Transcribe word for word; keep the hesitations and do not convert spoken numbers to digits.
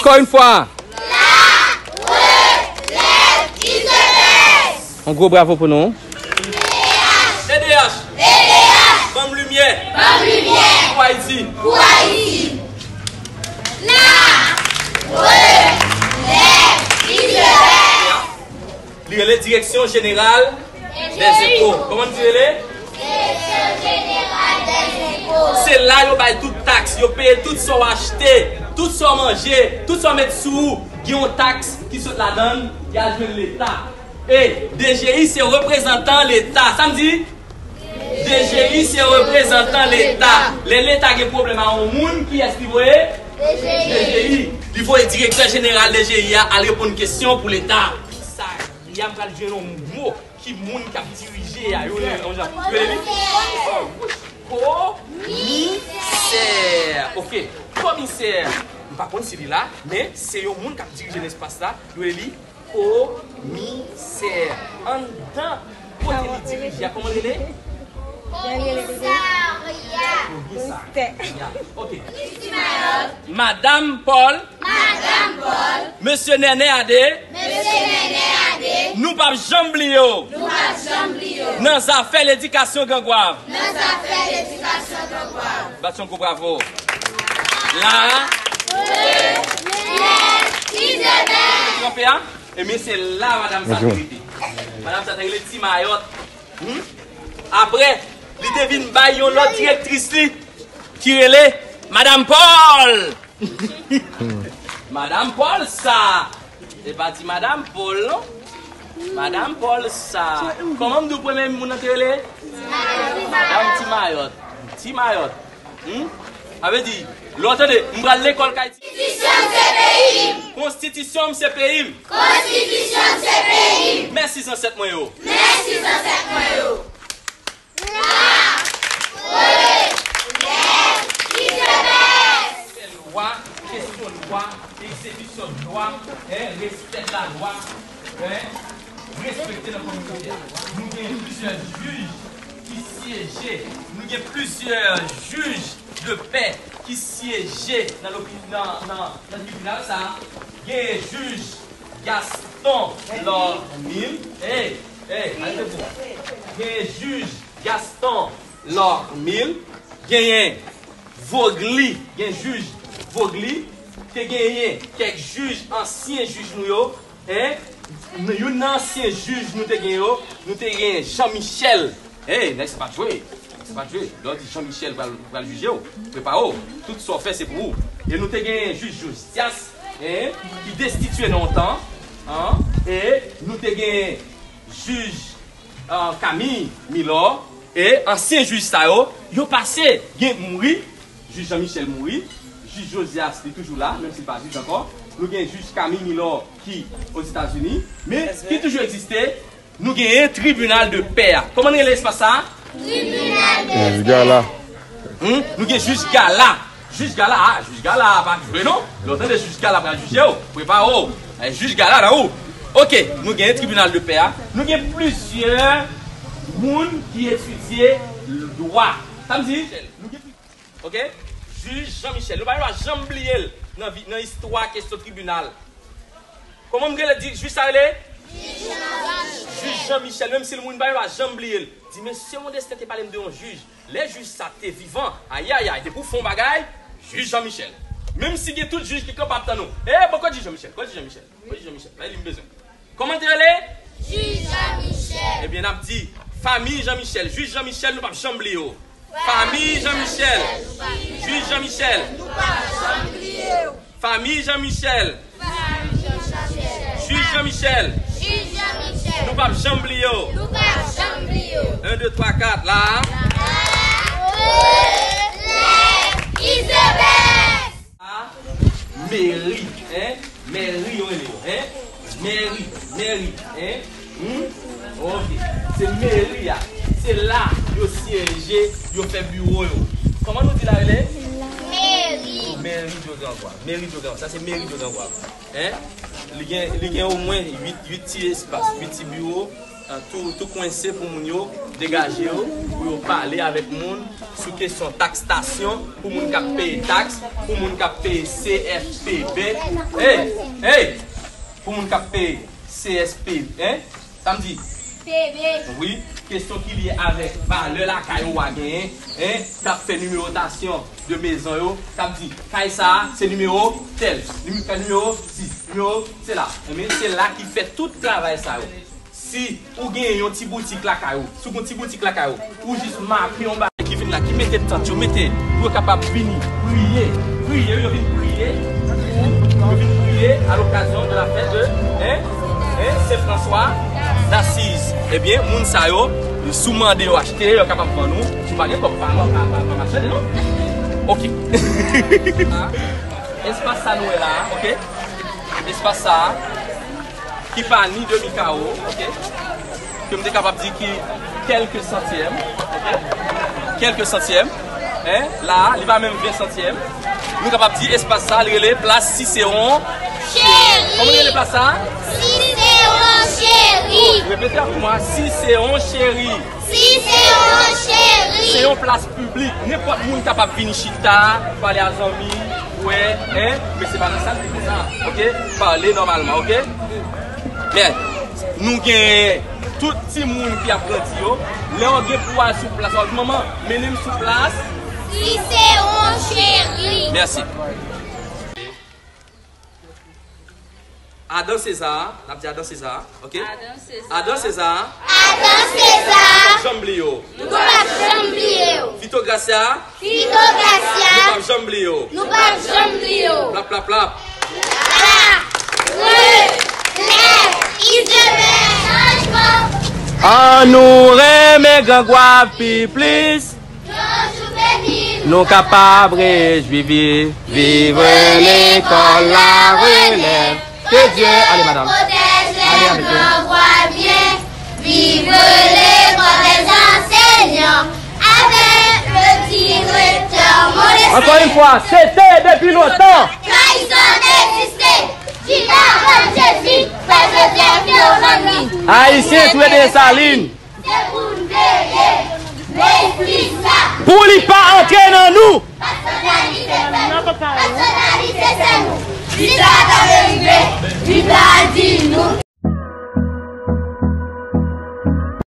Encore une fois. La relève is the best. Yon gwo bravo pou nou. T D H. T D H. Ban m limyè. Ban m limyè. Pou Ayiti. Pou Ayiti. La relève is the best. Li rele Direksyon Jeneral dèzenpo. Kòman li rele? Direksyon Jeneral dèzenpo. Se la yo bay tout taks, yo peye tout sa w achte, tout sa w manje, tout sa w met sou ou, gen yon taks ki sot ladan l, y al jwenn Leta. E D G I se reprezantan Leta. Sa m di? D G I se reprezantan Leta. Lè Leta gen pwoblèm a yon moun, kiyès li voye? D G I. Li voye Direktè Jeneral D G I a al reponn kesyon pou Leta. Sa, y a pral jwenn yon mo ki moun k ap dirije a, yo rele, yo rele li komisè. Ok, komisè. M pa konn si li la, men se yon moun k ap dirije nan espas la, yo rele li komisè. Anndan kote li dirije a, kòman l rele? Komisarya. Komisarya. Ok. Madanm Paul. Madanm Paul. Mesye Nènè Adé. Mesye Nènè Adé. Nou p ap janm bliye w. Nou p ap janm bliye w. Nan zafè ledikasyon Grangwav. Nan zafè ledikasyon Grangwav. Bat yon gwo bravo. La. Kanpe a. Ebyen, se la madanm sa te rete. Madanm sa te rele Ti Mayòt. Hmm? Apre, li te vin bay yon lòt direktris li, ki rele Madanm Paul. Madanm Paul sa. Se pa ti Madanm Paul, non. Madanm Paul sa. Kòman m di w premye moun nan te rele? Madanm Ti Mayòt. Ti Mayòt. Hmm? Sa vle di, lè w tande, m pral lekòl kay ti. Konstitisyon m se peyi m. Konstitisyon m se peyi m. Konstitisyon m se peyi m. Mèsi zansèt mwen yo. Mèsi zansèt mwen yo. La relève is the best. Lwa, kesyon lwa, egzekisyon lwa, en, respè lalwa, en, respekte nan kominote a. Nou gen plizyè jij ki syeje, nou gen plizyè jij de pè ki syeje nan lopi-, nan, nan, nan tribinal sa a. Gen jij Gaston Lormil. Hey, hey, ale pou. Gen jij Gaston Lormil. Genyen Vogli. Gen jij Vogli. Te genyen kèk jij, ansyen jij nou yo. En, youn nan ansyen jij nou te gen yo, nou te gen Jean Michel. Hey, nèg, se pa jwe. Se pa jwe. Lè w di Jean Michel pral, pral jije w, prepare w. Tout sa w fè, se pou ou. E nou te gen jij Josias, en, ki destitye nan yon tan, en, e nou te gen jij, eh, Camille Milor, e ansyen jij sa yo, yo pase, gen mouri, jij Jean Michel mouri, jij Josias, li toujou la, menm si l pa jij ankò. Nou gen jij Camille Milor ki Ozetazini, men ki toujou egziste, nou genyen tribinal de pè a. Kòman n rele espas sa a? Tribinal de pè. Jij Gala. Hmm? Nou gen jij Gala. Jij Gala, ah, jij Gala pa jwe non. Lè w tande jij Gala pral jije w, prepare w. Eh, jij Gala nan ou. Ok, nou gen tribinal de pè a. Nou gen plizyè moun ki etidye dwa. Sa m di? Nou gen pli-, ok? Jij Jean Michel. Nou pa gen dwa janm bliye l nan vi-, nan istwa kesyon tribinal. Kòman m rele di jij sa rele? Jij Jean Michel. Menm si l mouri, nou pa gen dwa janm bliye l. Di, mesye Mondestin te pale m de yon jij. Lè jij sa te vivan, ayayay, depi w fè yon bagay, jij Jean Michel. Menm si gen tout jij ki kanpe ap tann ou. Eh, bon, kote jij Jean Michel? Kote jij Jean Michel? Kote jij Jean Michel? Bay li m bezwen. Kòman te rele? Jij Jean Michel. Ebyen, n ap di, fanmi Jean Michel, jij Jean Michel, nou p ap janm bliye w. Fanmi Jean Michel, jij Jean Michel. Nou p ap janm bliye w. Fanmi Jean Michel. Jij Jean Michel. Nou p ap janm bliye w. Nou p ap janm bliye w. En, de, twa, kat, la. Is the best. A, meri, en? Meri, yo rele yo, en? Meri, meri, en? Hmm? Ok. Se meri a. Se la yo syeje, yo fè biwo yo. Kòman nou di la rele? Meri. Meri de Grangwav. Meri de Grangwav. Sa se meri de Grangwav. En? Li gen, li gen omwen uit, uit ti espas, uit ti biwo. Tou, tou kwense pou moun yo degaje yo, pou yo pale avèk moun sou kesyon takstasyon, pou moun k ap peye taks, pou moun k ap peye C F P B. Hey, hey! Pou moun k ap peye C S P, hein? Sa m di? P B. Wi, kesyon ki lye avèk valè lakay ou a genyen, hein? K ap fè nimewotasyon de mezon yo, k ap di, kay sa a, se nimewo tèl, nime-, kay nimewo sis, nimewo sela. Ebyen, se la ki fè tout travay sa yo. Si ou gen yon ti boutik lakay ou, si ou gen yon ti boutik lakay ou, ou jis make yon bagay ki vin la, ki mete tant yo, mete pou yo kapab vini priye, priye, yo vin priye, pou yo vin priye à l'occasion de la fête de, hein, hein, Saint François d'Assise. Ebyen, moun sa yo, si w mande yo achte, yo kapab vann ou, si w pa gen kòb, pa, pa, pa, pa mache, non? Ok. Espas sa nou wè la, ok? Espas sa a, ki pa ni demi kawo, ok? Ke m te kapab di ki kèlke santyèm, ok? Kèlke santyèm, hein? La a, li pa menm ven santyèm. Nou kapab di espas sa, li rele plas Siseron. Cheri. Kòman li rele plas sa? Siseron Cheri. Repete apre mwen, Siseron Cheri. Siseron Cheri. Se yon plas piblik. Nenpòt moun kapab vin chita, pale a zanmi, wè, hein? Men se pa nan sal ki fè sa, ok? Pale nòmalman, ok? Men, nou gen tout timoun ki ap grandi yo. Lè w gen pou w al sou plas, w ap di, manman, mennen m sou plas. Siseron Cheri. Mèsi. Adan Seza, n ap di Adan Seza, ok? Adan Seza. Adan Seza. Adan Seza. Nou p ap janm bliye w. Nou p ap janm bliye w. Fito Gracia. Fito Gracia. Nou p ap janm bliye w. Nou p ap janm bliye w. Plap, plap, plap. La relèv is the best. Chanjman. Ann nou renmen Grangwav pi plis. Nou kapab rejwi, viv, viv lekòl la relèv. Ke Dye, ale, madanm. Ale avèk yo. Viv l'école des enseignants avec le directeur Modestin. Ankò yon fwa, se te depi lontan. Trayizon egziste. Jida vann Jezi, frè Jozèf yo vann li. Ayisyen tou le Desalin. Se pou n veye, veye plis la. Pou li pa antre nan nou. Pasyonalite fè nou, pasyonalite fè nou. Jis sa ta vle rive, Bib la di nou.